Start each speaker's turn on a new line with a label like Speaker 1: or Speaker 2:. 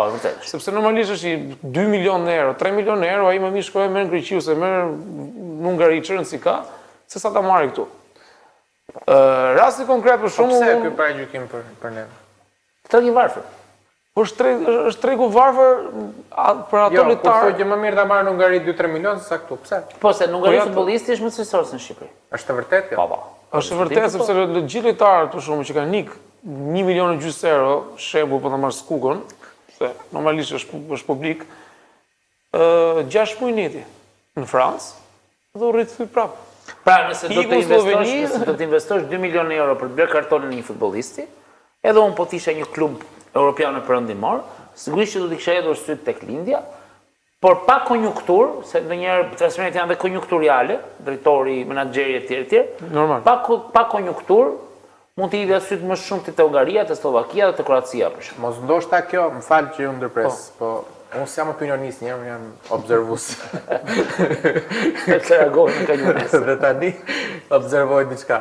Speaker 1: Po, e vërtetë.
Speaker 2: Sepse normalisht është i 2 milion euro, 3 milion euro, ai më mirë shkon e merr në Greqi ose merr në Hungari, ç'rëndësi ka, se sa ta marrë këtu. Ë rasti konkret për
Speaker 3: Po
Speaker 2: shembull,
Speaker 3: pse
Speaker 2: unë-
Speaker 3: ky paragjykim për për ne?
Speaker 1: Treg i varfër.
Speaker 2: Po është treg është tregu varfër a- për ato
Speaker 3: Jo, kur
Speaker 2: lojtarë.
Speaker 3: thotë që më mirë ta marrë në Hungari 2-3 milion se sa këtu. Pse?
Speaker 1: Po se në Hungari
Speaker 2: Po ja,
Speaker 1: futbollisti është më cilësor se në Shqipëri.
Speaker 3: Është e vërtetë kjo?
Speaker 1: Po, po.
Speaker 2: Është e vërtetë sepse të gjithë lojtarët për shembull që kanë ik 1 milion e gjysmë euro, shembull po ta marr Skukën, se normalisht është është publik, ë 6 muaj neti në Francë dhe u rrit thy prap.
Speaker 1: Pra, nëse do
Speaker 2: Iku
Speaker 1: të investosh,
Speaker 2: Slloveni.
Speaker 1: nëse do të investosh 2 milion euro për të blerë kartonin e një futbollisti, edhe unë po të isha një klub europian e perëndimor, sigurisht që do të kisha hedhur syt tek lindja, por pa konjunkturë, se ndonjëherë transferimet janë dhe konjunkturiale, drejtori, menaxheri etj etj.
Speaker 2: Normal.
Speaker 1: Pa ko- pa konjunkturë mund të hidhja syt më shumë te Hungaria, te Sllovakia dhe te Kroacia për shembull.
Speaker 3: Mos ndoshta kjo, më fal që ju ndërpres, po unë s'jam opinionist një, unë jam observues.
Speaker 1: Sepse reagohen në konjunkturë.
Speaker 3: Dhe tani observoj diçka.